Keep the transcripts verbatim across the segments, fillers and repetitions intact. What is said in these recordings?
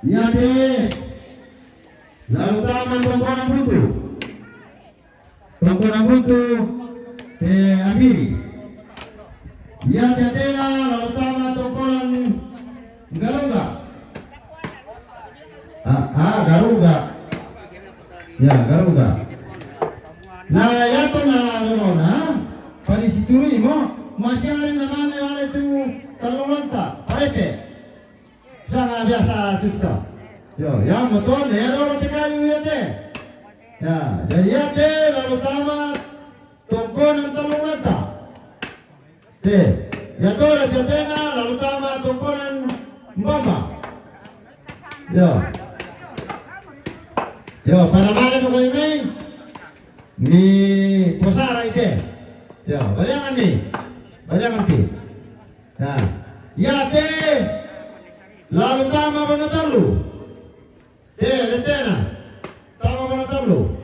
Iate lalu tama tongkonan buntu. Tongkonan buntu te Abiri. Iate atena lalu tama tongkonan Garuga. Ah, ah, Garuga. Ya, Garuga. Na, yato na lolona, padi situru imo, masi ari na mane wale tu talulanta, parepe. Sanga biasa susta. Yo, ya motor, ya ro te kayu iate. Ya, jadi iate lalu tama tongkonan talulanta. Te, yato la jatena lalu tama tongkonan Mbamba. Yo. Yo, para male mo kami mai. Ni posara ite. Yo, baliangan ni. Baliangan ti. Nah, iate lalu tama Bonatalu. Te, letena. Tama Bonatalu.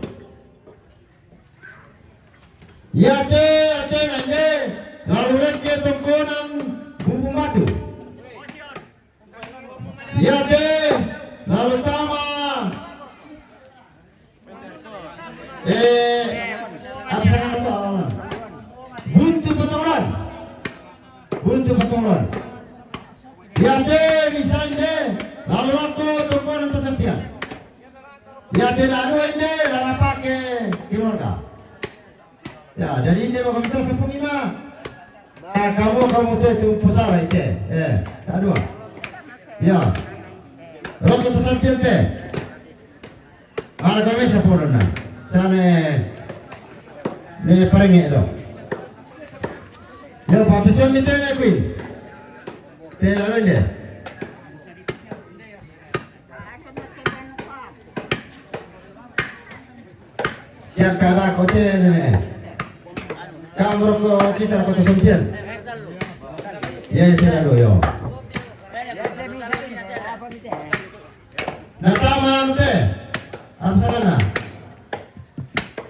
Iate, atena inde, lalu leke tongkonan Bumbung Batu. Iate, lalu tama. Eh, apa sana tu? Buntu Patongan. Buntu Patongan. Iate, misalnya, lalu aku tongkonan Tasampian. Iate, lalu inde, lalu pakai keluarga. Ya, jadi inde mau kami sepuluh lima. Nah, kamu, kamu tu, tu pusara ite. Eh, tak dua. Ya. Rokok tu sambil te. Ala kami sepuluh na. Sana ne parenge do. Ya, papi suami te ne kuin. Te lalu inde. Yang kala kote nene. Kamro ko kita kote sempian. Ya, ya, tidak do, yo. Na tama ante. Amsarana.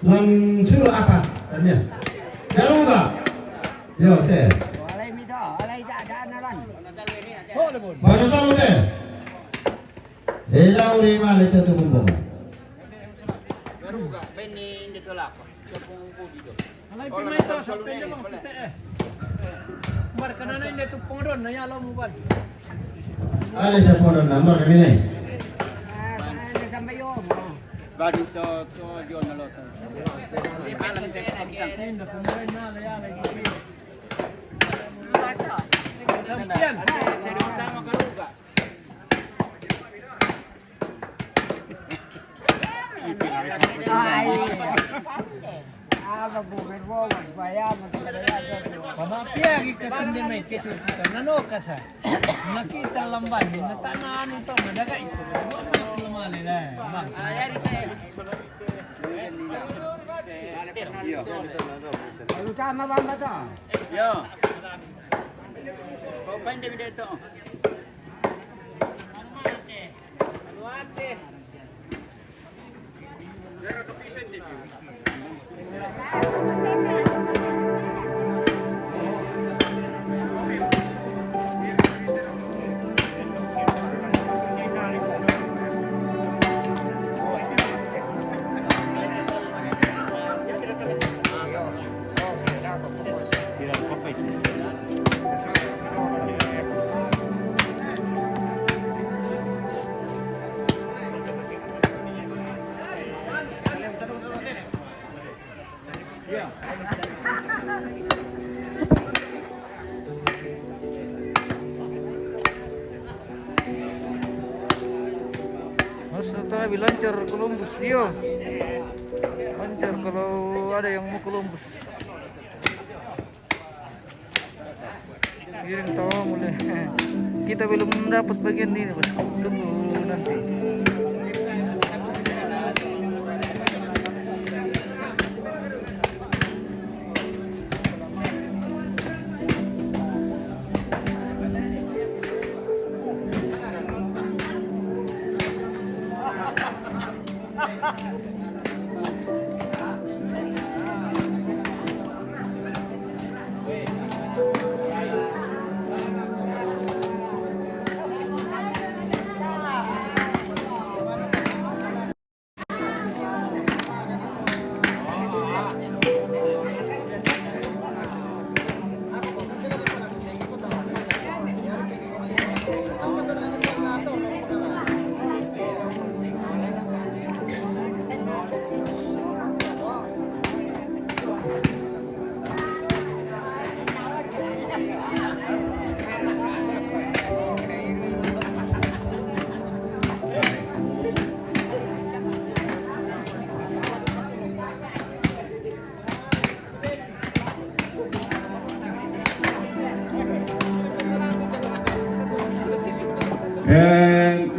Lan suru apa? Tanya. Garuga. Yo, te. Alai mito, alai ja, ja, nalan. Baru tahu te. Ela uri male to to bumbo. Garuga, beni inde to lako. Alai pimai to, sapende mo kite, eh. Markanana inde to pondon, na ya lo muban. Ale sa pondon na, marka mine. Badi to, to, yo na lo to. Di malam te, kita. Inda, kumai na, ya, ya. Sampian. Garuga. Ai. Aba bukan bobo, bayama. Pamapia gi katende mai ketu kita nano kasa. Nakita lamban ni natana anu to madagai. Lamale dai. Bang. Terutama bamba to. Yo. Kau pandai benda to. Harus tahu lancar Columbus, iyo. Lancar kalau ada yang mau Columbus. Kirim tawa mulai. Kita belum dapat bagian ini, Bos. Tunggu nanti.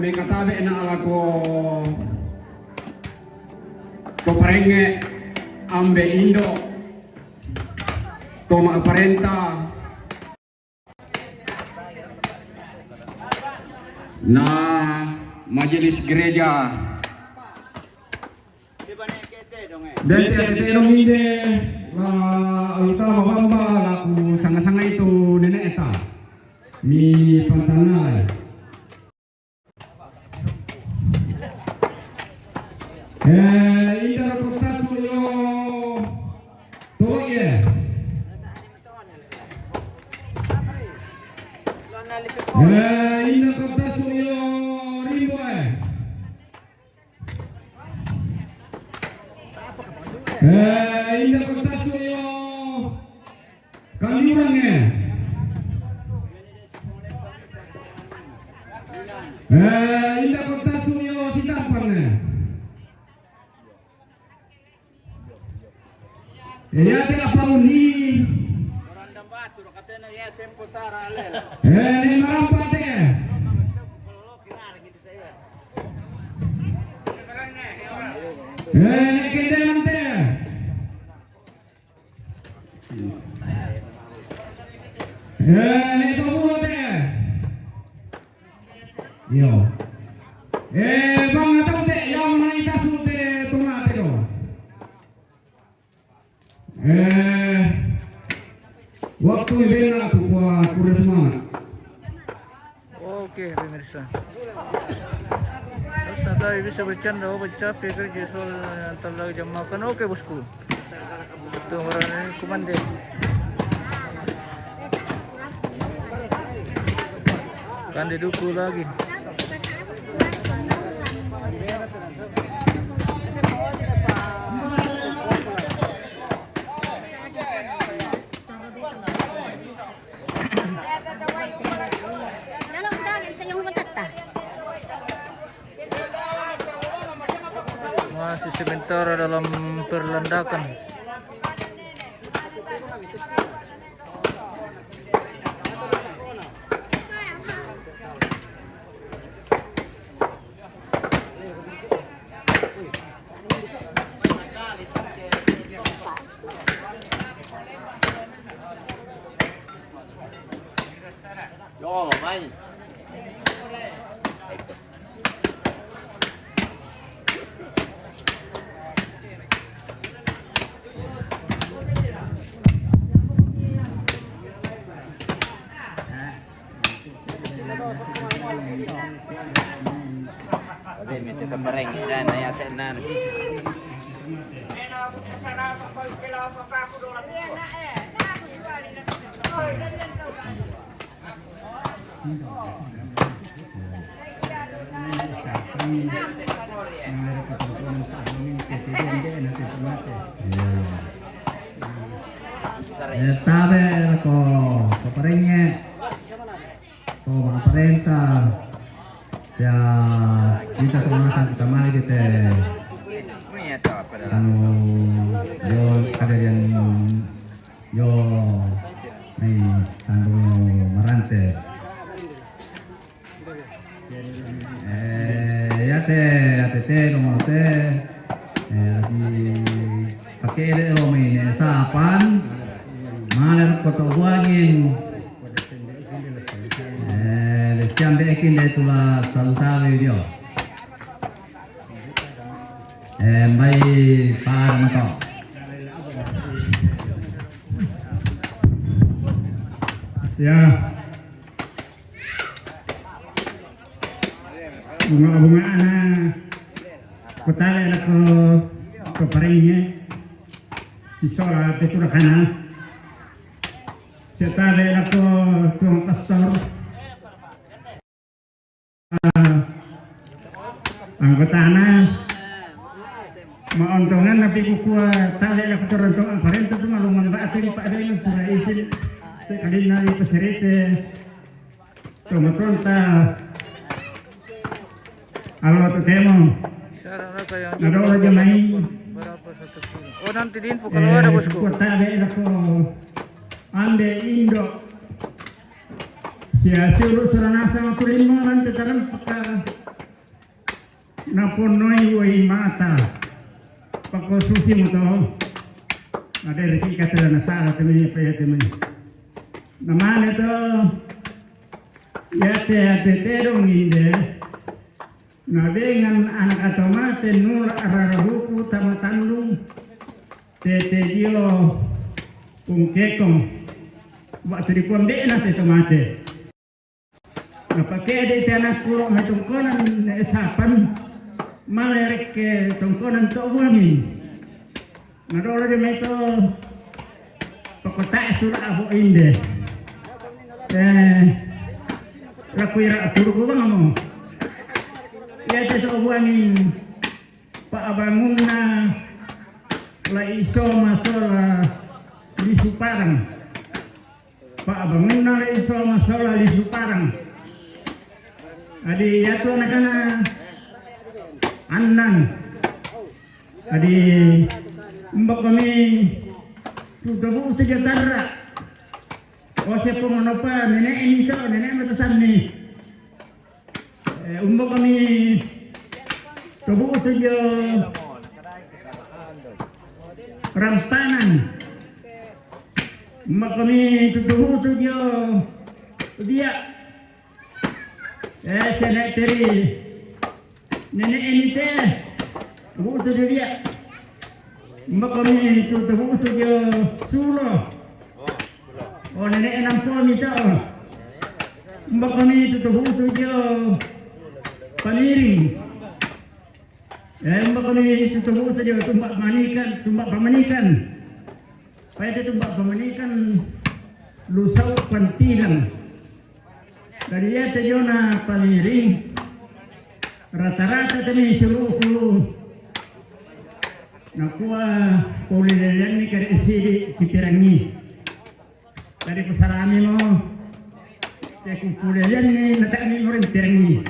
Mekatabe na alako to parengnge ambe indo to ma aparenta na majelis gereja. Dan te te dong inde la alta mabamba laku sanga-sanga itu nenek eta. Mi pantanai. Eh, inda kotasu yo. Toye. Eh, inda kotasu yo rimbo eh. Eh, inda kotasu yo Kamiurangnge. Eh, inda kotasu yo Sitamparnge. Eh, ya te apa uni? Eh, ni marapa te. Eh, ni kende mante. Eh, ni to bulo te. Yo. Eh, bang atau te, yang mana ita sute tomate do. Eh, waktu ibena aku kuat, kuras semangat. Oke, pemirsa. Terus ada bisa bercanda, oh, bercanda, pikir Jesol yang telah jam makan. Oke, bosku. Itu orang ini kumande. Kande duku lagi. Masih sementara dalam perlandakan. Oke, mete kemereng dan ayat enam. Tabe ko, ko parengnge. To ma aparenta. Ya, kita semua kita mari kita. Anu, yo, kejadian yo, ni tandung marante. Eh, ya te, ya te te, como te, eh, di pakai de lo mine sapan, mana koto buangin. Eh, le siambe ekin de tula salutabe dio. Eh, mbai para mato. Ya. Bunga-bunga ana kotale lako ko parengnge. Sisola petura kana. Setale lako tuang pastor. Anggotana maontongan napi kukua tale la kutoronto amparenta tu malungan ba atiri pa adai sura isin sekali nari peserete tomatonta alo totemo. Nadolo jamai. Oh, nanti diinfo kalau ada, bosku. Kota de lako ande indo. Sia siulu suranasa makulimo lan tetaran paka Naponnoi wai mata. Pakosusi mo to. Ada rezeki kata na sala temi paya temi. Namane to. Yate yate tedong inde. Nabengan anak atomate nula ararahuku tama tandung. Tete dio pungkekong. Waktu di kuambe na te tomate. Napakede te anakku lo' mai tongkonan ne sapan, male rekke tongkonan to' buangi. Nadolo de mai to pakotae sura' abo inde. Eh, laku ira turu kubang mo. Iya te to' buangi pa'abangunna la iso masola lisu parang. Pa'abangunna le iso masola lisu parang. Adi yatu anakana annan. Adi umba kami tutabu tu jatarra. Ose pongonopa nenek ini to, nenek mata sanni. Eh, umba kami tubu tu jo rampanan. Umba kami tubu tu jo dia. Eh, senek teri. Nenek ini te. Tubu tu jo dia. Umba kami tubu tu jo sulo. Oh, nenek enam puluh mita. Umba kami tutubu tu jo pamiring. Eh, umba kami tutubu tu jo tumbak manikan, tumbak pamanikan. Pai te tumbak pamanikan lusau pantilang. Dari iya te jona pamiring. Rata-rata temi suluku. Nakua poli lelean ni kare sidi cipirangi. Tadi ku salami mo. Te ku pulelian ni nata'mi mo rin pirangi.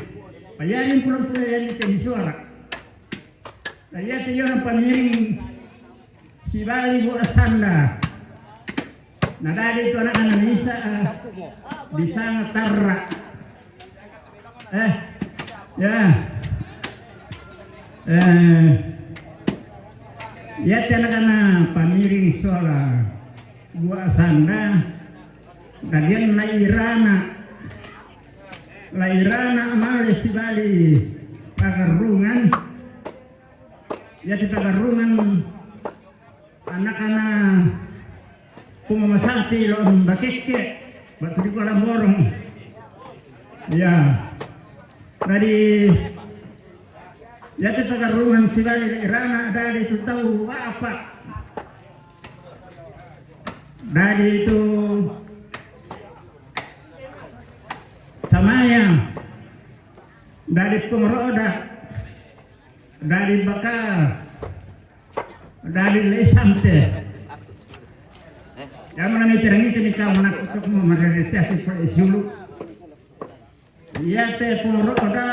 Payarin pulang pulelian ni te suara. Tadi ya te orang pamiring sibali buat sanda. Nah, tadi itu anak-anak bisa, eh, bisa ngetarra. Eh, ya. Eh, ya te anak-anak pamiring sola. Buat sanda, dadian la irana. La irana male sibali pagarrungan. Ya te pagarrungan anak-anak pungoma sapi lo bakekke. Batu di kolam borong. Ya. Tadi ya te pagarrungan sibali la irana dadi tu tau apa. Dadi tu samaya, dadi pengoroda, dadi bakal, dadi lesante. Ya mana ni terang itu ni kau mana kutuk mau mereka siasi isulu. Iya te poro oda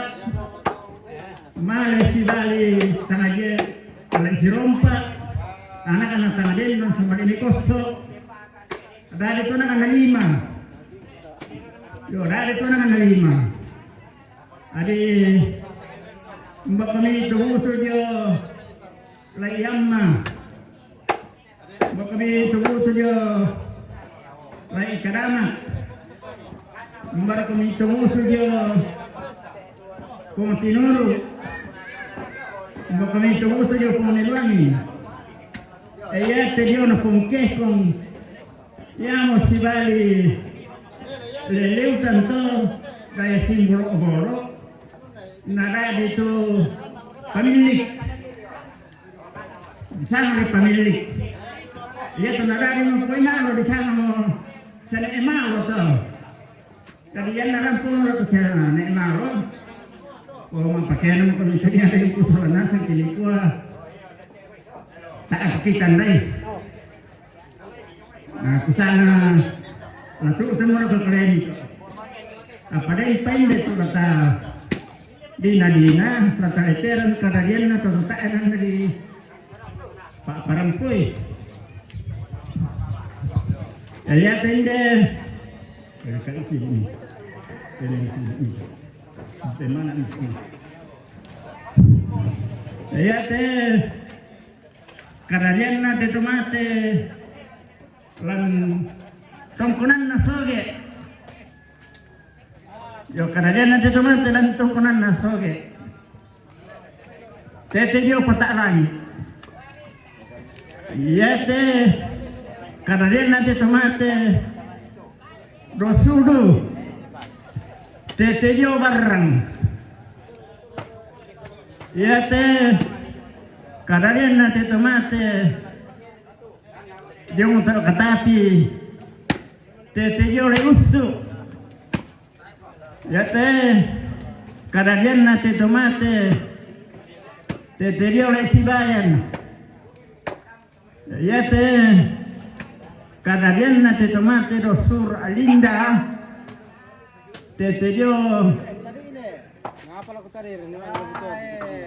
male sibali tanaje, male sirompa, anak-anak tanaje non sembali ni koso. Dadi tu anak-anak lima. Yo, dadi tu anak-anak lima. Adi mbak kami tu tu jo lai amma. Mbak kami tu tu jo lai kadama. Mbak kami tu tu jo pung tinuru. Mbak kami tu tu jo pung miluangi. Iya te jo na pung kekong. Yamo sibali leleu tanto daya simbolo obolo. Nadadi tu pamilik. Disanga ri pamilik. Iya tu nadadi mo koi malo disanga mo sene emalo to. Tadi yan narampo lo tu sene emalo. Ko mampakena mo koi itu dia dari kusala nasa kini kua. Tak aku kita ndai. Na kusanga latu utemu na ko kleni. Apa dai painde tu lata dina-dina lata eteran kadadian na to taenan di pa parampoi. Elia tende. Kali sini. Kali sini. Sampai mana itu? Iate kadadianna te to mate lan tongkonanna Soge. Yo, kadadianna te to mate lan tongkonanna Soge. Tete dio Pata'rangi. Iate kadadianna te to mate Dosudu. Tete dio Barrang. Iate kadadianna te to mate dio Muto Katapi. Tete dio Leussu. Iate kadadianna te to mate, tete dio Lesibayan. Iate kadadianna te to mate Dosur Alinda, tete dio.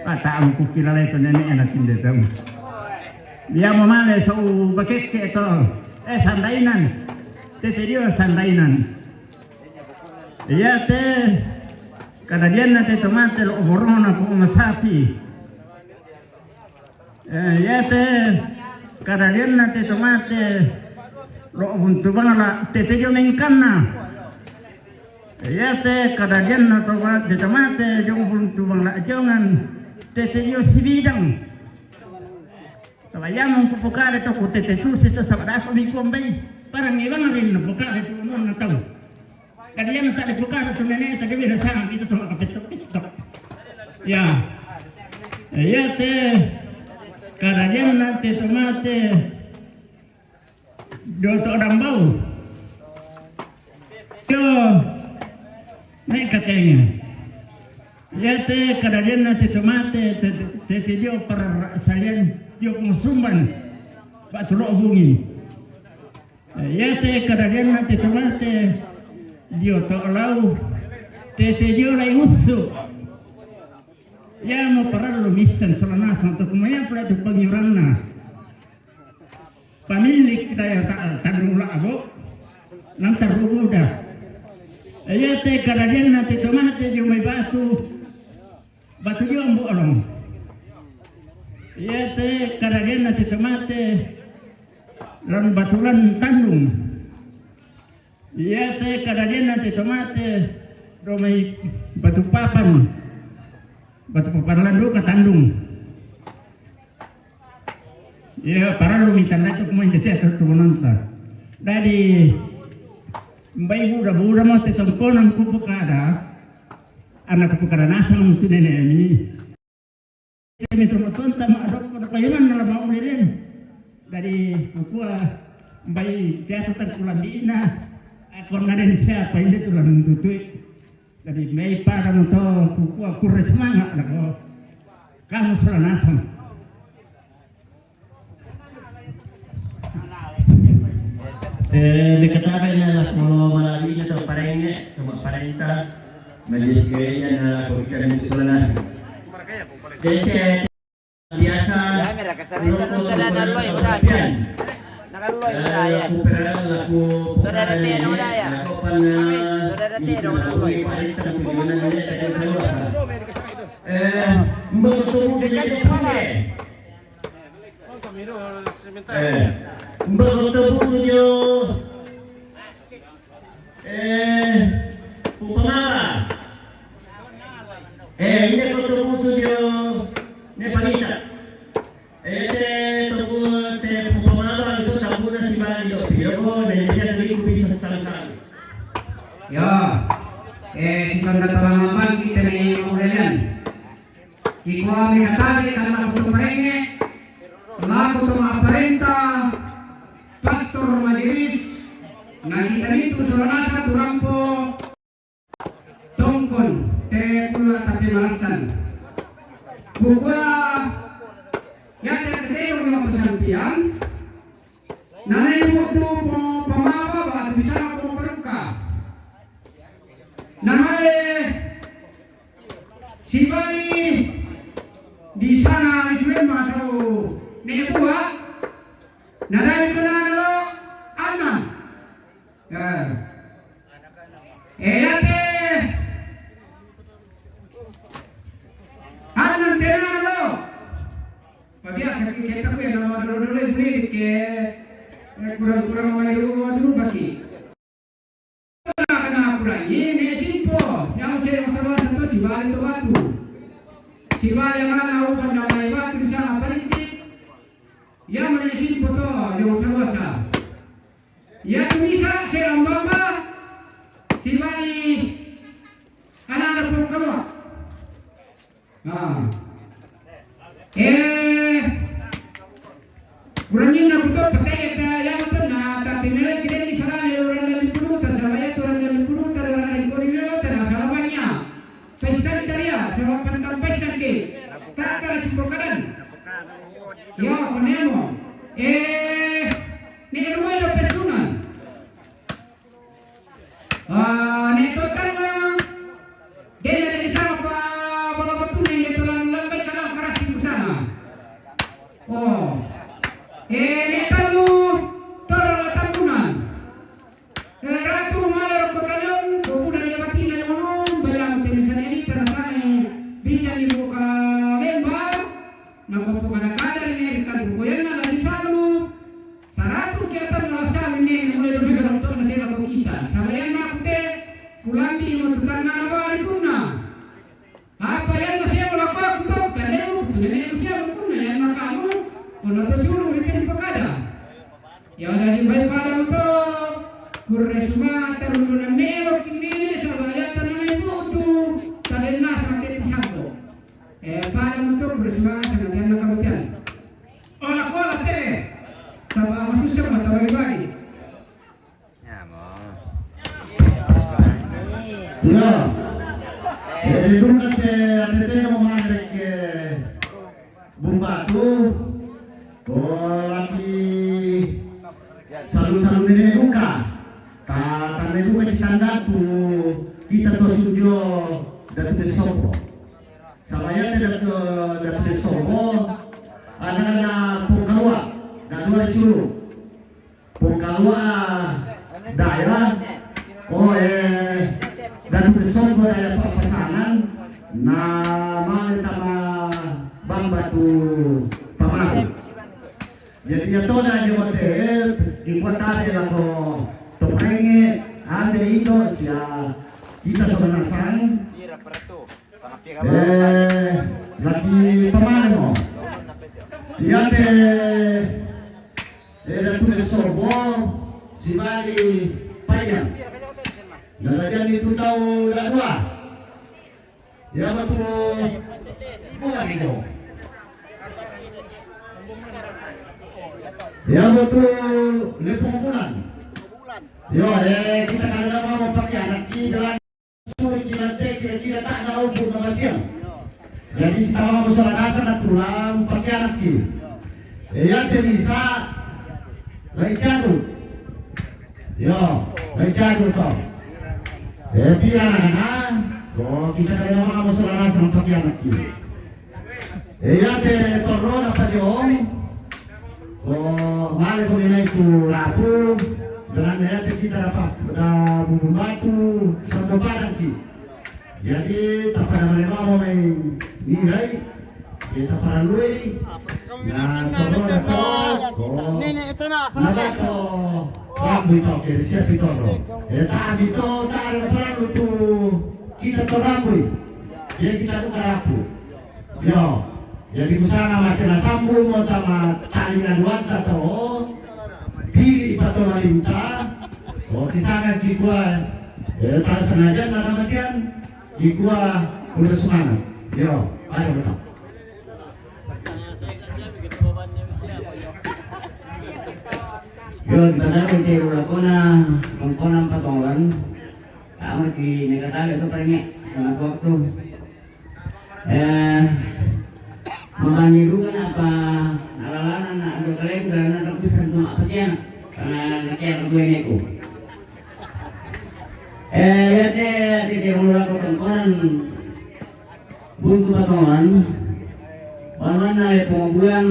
Ata amku kilala itu nenek enak inde tahu. Dia mau male so bakekke to. Eh, Sandainan. Tete dio Sandainan. Iate kadadianna te to mate lo borona ko masapi. Eh, iate kadadianna te to mate lo buntu bangala tete dio Mengkanna. Iate kadadianna to ma-, te to mate dio buntu bangala jongan tete dio Sibidang. Tabayang ku pokare to ku tete susi to sabada ko mi kombai. Parang ibang rin pokare to non na tau. Kadadianna ta de pokare to nene ta de beda sana kita to ka petok petok. Ya. Iate kadadianna te to mate dio to Dambau. Dio Nek Katenge. Iate kadadianna te to mate te, te, te dio Par Salian dio Pengusumban. Batu lo bungi. Iate kadadianna te to mate dio to Lau. Tete dio Laiussu. Ia mo parallu missan sola nasang to kumaya pula tu pangiuranna. Pamilik daya ta-, Tanjung Labo, nang tarubuda. Iate kadadianna te to mate dio mai Batu, Batu dio Ambo Along. Iate kadadianna te to mate lan Batulan Tandung. Iate kadadianna te to mate do mai Batu Papan. Batu Papan lan duka Tandung. Iya, parallu mi tanda tu kumai kecil tu nonton. Dadi mbai buda-buda mo te tongkonan ku pokada. Anak ku pokada nasang tu nene mi. Kami tu nonton sama adok pada payaman dalam mau lirin. Dadi kukua mbai kiatu tangkulan dina. Aku ngaden siapa ini tulang tutui. Dadi mbai pada moto kukua kurre semangat lako. Kamu sola nasang. Eh, mekatabe na lako malali na to parenge, to parenta, majelis gereja na lako kita minggu sola nasang. Tete biasa. Ya, mira, kasarita no kada na loi udah. Nakaloy udah ya. Laku pera, laku kada na udah ya. Laku pana. Kada na te no loi. Eh, mbak tu jadi pande. Eh, mbogoto butu dio, eh, Pupamala. Eh, ine koto butu dio, ne Pagita. Eh, te toku te Pupamala, iso tabuna si bali do piro, ne sia tu iku bisa salu-salu. Ya, eh, si Sandra Talama Pagi, te ne Aurelian. Iko ame katane tanda kutu parenge, lako to ma'aparenta, pastor majelis, na kita nitu sola nasang tu rampo, tongkon, te kula tapi malasan. Kukua, ya te te ni mapasampian, Nanae waktu po-, pamaba ba tu bisa ko paruka. Nanae sibai di sana isuwe masau ne buah. Nanae sana lo Anna. Ya. Eyate. Anna tena lo. Biasa ki kita ku yang nama dulu-dulu ini ke, eh, kurang-kurang mai dulu dulu bagi. Kana kurang ini simpo yang saya masalah satu si bali to batu. Si bali yang mana upan nama batu bisa apa ini? Yang mana simpo to yang masalah. Yang bisa saya ambamba si bali anak-anak pun keluar. Ah. Eh, kurangin na kuto patay ta yamatan na tatinere kire ni sarale orang dari puruta sabaya orang dari puruta orang dari korimero ta na salabanya. Paisan taria, sabab pantang paisan ke. Kakal si pokadan. Yo, konemo. Eh, ni rumah yo personal. Ah, ne total na, dena de sapa bala batuna ne total na bai kala karasi busana. Oh. Eh, ne talu toro la tambunan. Eh, ratu male ro kotalion, ko buda ne batina ne ulun, bayang tenisa ne ni terasa ne, bisa ni buka lemba. Nang papuga na kada ini kan buku yang na lagi salu. Saratu kiatan na lasalu ini mulai lebih kalau tu na sila ko kita. Sabayan na kute kulambi mo tutan na lawa ni kuna. Apa yang na siya wala ko kutok kan dia mo kutu ne siya mo kuna yang na kamu. Kuna to sulu ni tadi pakada. Ya, jadi baik pada untuk kurre sumata lulu na melo kinene sabayatan na ibutu. Tadi na sakit satu. Eh, pada untuk kurre sumata na dia na kabukian. Ola kola te. Taba masusya ma taba ibadi. Ya mo. Ya. Jadi bukan te atete mo mangrek ke bumbatu. Ko laki salu-salu nene buka. Ta tane buka si tanda tu kita to sujo dapete sopo. Sabayate dapete sopo. Ada na pungkawa. Na dua sulu. Pungkawa daerah, oh, eh, Datu Pesongko daerah papasangan, na male tama bang batu pamaru. Jadi ya toda aja hotel, di kota aja lako toprenge, ande ito sia kita sama nasang. Eh, laki pamanu. Iate, eh, Datu Sobo, si Bali Payang. Nalajang itu tau dakua. Ya betul. Bulan itu. Ya betul. Lepung bulan. Yo, eh, kita kalau mau pakai anak kita. Suri kilante kira-kira tak na upu na masiang. Jadi kita mau salah dasar na tulang pakai anak ki. Eh, ya te misa lai jadu. Yo, lai jadu to. Eh, pira na kana. Ko kita kada mau salah dasar pakai anak ki. E, iate torrona padiong, ko male ko menai tu rapu, dengan iate kita dapat da bumbu batu, sando padang ki. Jadi, tapada male mamo mai nilai, kita paralui, na torrona to, ko, nene itu na, na bato, rambu to, kiri siap itu, no. E, tabi to, tare paralu tu, kita to rambu. Jadi, kita buka rapu. Yo, jadi busana masih nasambung mo tama tali na duanta to, pili pa to malinta, o kisana kikua, eh, tak sengaja na kamakian, kikua udah semangat. Yo, ayo kita. Yo, kita dapat di ulakona, kongkona empat orang. Kamu di negara itu paling ya, sama waktu. Eh, mabangi duka na pa alalana na ando kaleng dana na kusan tu apa tiana. Kana na kia ko duwe neko. Eh, iate, iate dia mula ko tongkonan. Buntu patongan. Wan wan na le pengobuan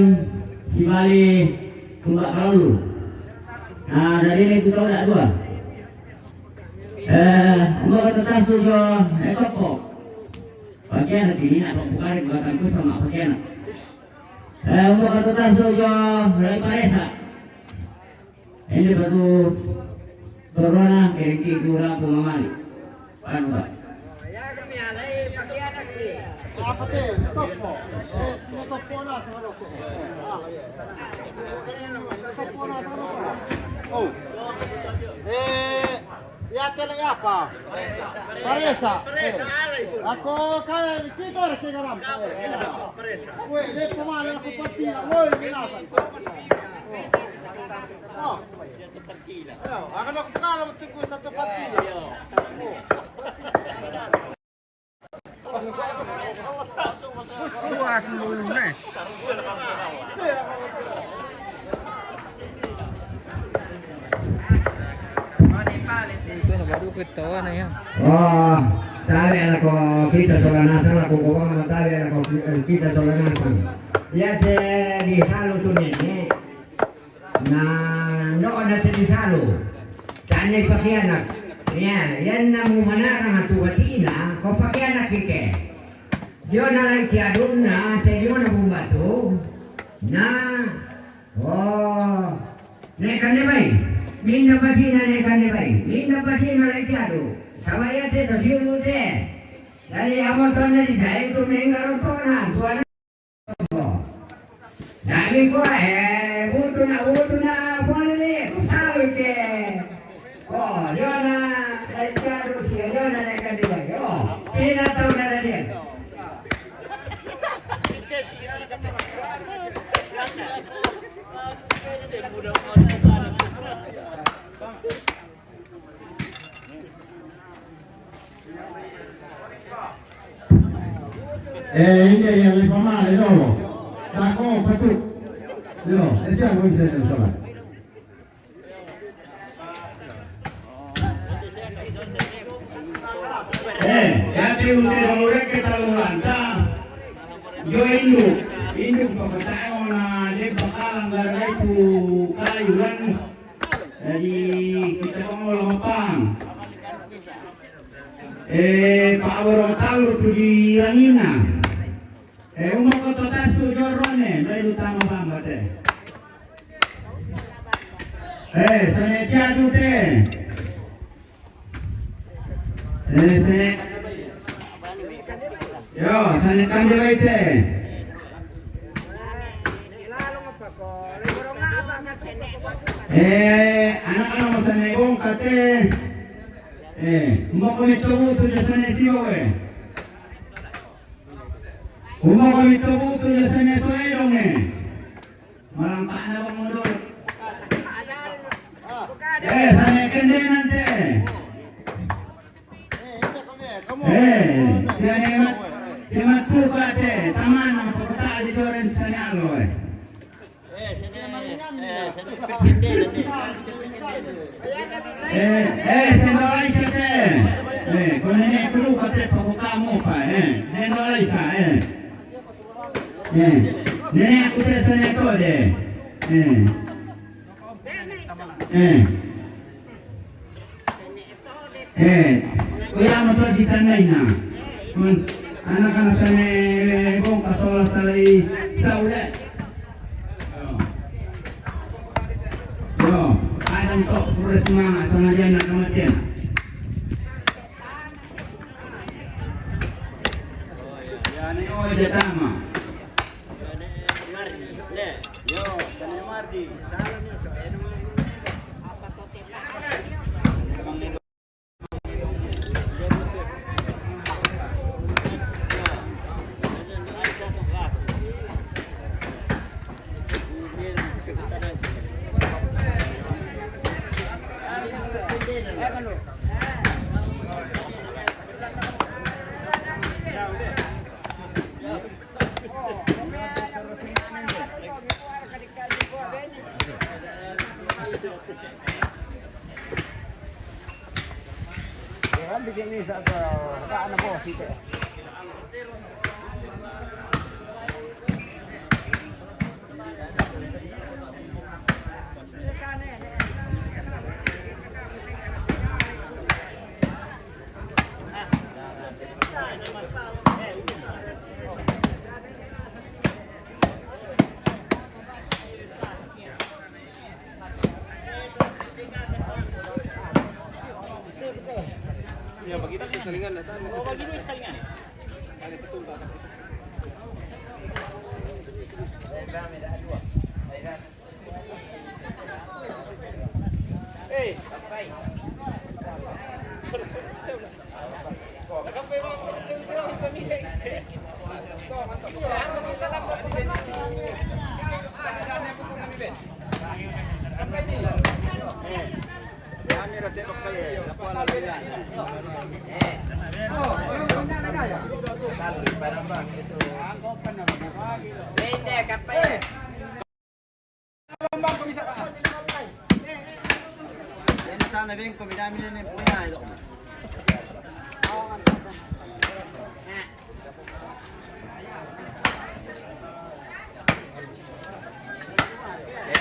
si Bali tumbak kalalu. Na dari ne tu tau dak dua. Eh, mula kata tasu jo, eh, toko. Pakiana tini na pambukari buatan ku sama pakiana. Eh, untuk kata tasu jo, rai paresa. Ini batu torona, keriki kurang pemamali. Panu, Pak. Apa te? Toppo. Eh, toppo na sama toppo. Ah. Toppo na sama toppo. Oh. Eh, ya te la apa? Paresa. Paresa, ala itu. Ako kaya kita orang kita rampa. Weh, dia pemala aku pasti. Weh, binasa. Oh. Akan aku kalah untuk satu partida. Puas dulu nih. Baru ketawa nih ya. Oh, tale ana ko kita sola nasang, ko ko ana tale ana ko kita sola nasang. Ya te di salu tu nene. Na, no na te di salu. Tane pakianak. Ya, yan na mu manara na tu batina, ko pakianak kike. Dio na lai ti adun na, te dio na bumbatu. Na, oh. Ne kande bai. Minda batina ne kande bai. Minda batina lai ti adu. Sabaya te to siulu te. Dari amo to ne di dai tu mengaro to na, tu ana. Dai ko, eh, butu na, butu na, pole le, ku salu ke. Oh, Leona, eh, Rusia, Leona, eh, kan dia, oh, pina tau na dia. Eh, ini yang lima male dolo. Tako, patuk. Yo, ese algo dice el sola. Eh, ya te un de lo que tal lanta. Yo indu, indu pa kata ona de bakalan garai tu kayu lan. Jadi kita mau lompan. Eh, pa aboro talu tu di rangina. Eh, umo ko to tasu jorone, mai lu tama bamba te. Eh, sane kiadu te. Eh, sane. Yo, sane kande bai te. Eh, anak-anak sane bongka te. Eh, umo ko mi tobu tu sane siwa we. Umo ko mi tobu tu sane soe donge. Malampa na bang mundur. Eh, sane kende nante. Eh, sane mat, sane mat buka te, taman apa kota di joren sane alo, eh. Eh, eh, sendolai sate. Eh, ko nene kulu kate poko kamu pa, eh. Sendolai sa, eh. Eh, nene aku te sene kode. Eh. Eh. Eh, ko ya mo to di tanai na. Anak-anak sene bongka sola salai saule. Yo, adan to pure semangat sama dia nak kematian. Ya, ni oh dia tama. Yo, sene Mardi. Salam ya, so.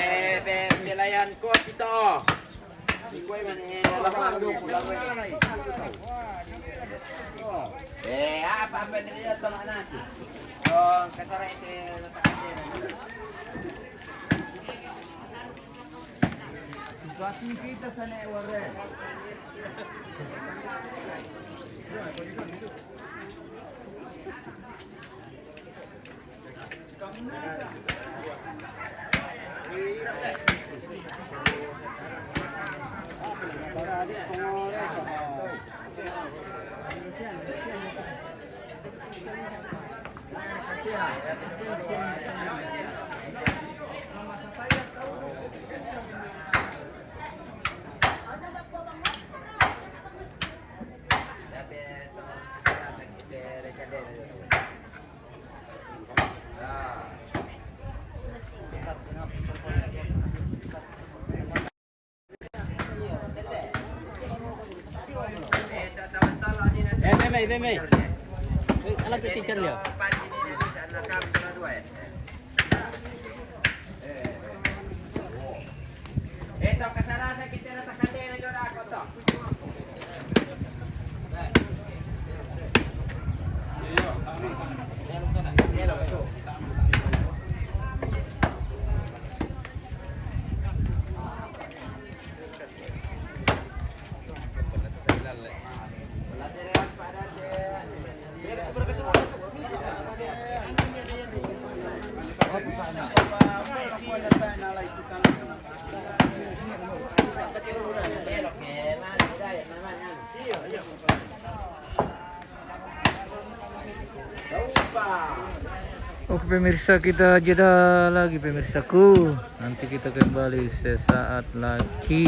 Eh, pe-, pelayan ko pito. Eh, apa, apa ni dia tolak nasi? Oh, kasara ite. Kasih kita sana, Warren. Eh, Mei, Mei, Mei, Mei. Eh, alam ke teacher dia. Oke, pemirsa, kita jeda lagi, pemirsaku. Nanti kita kembali sesaat lagi.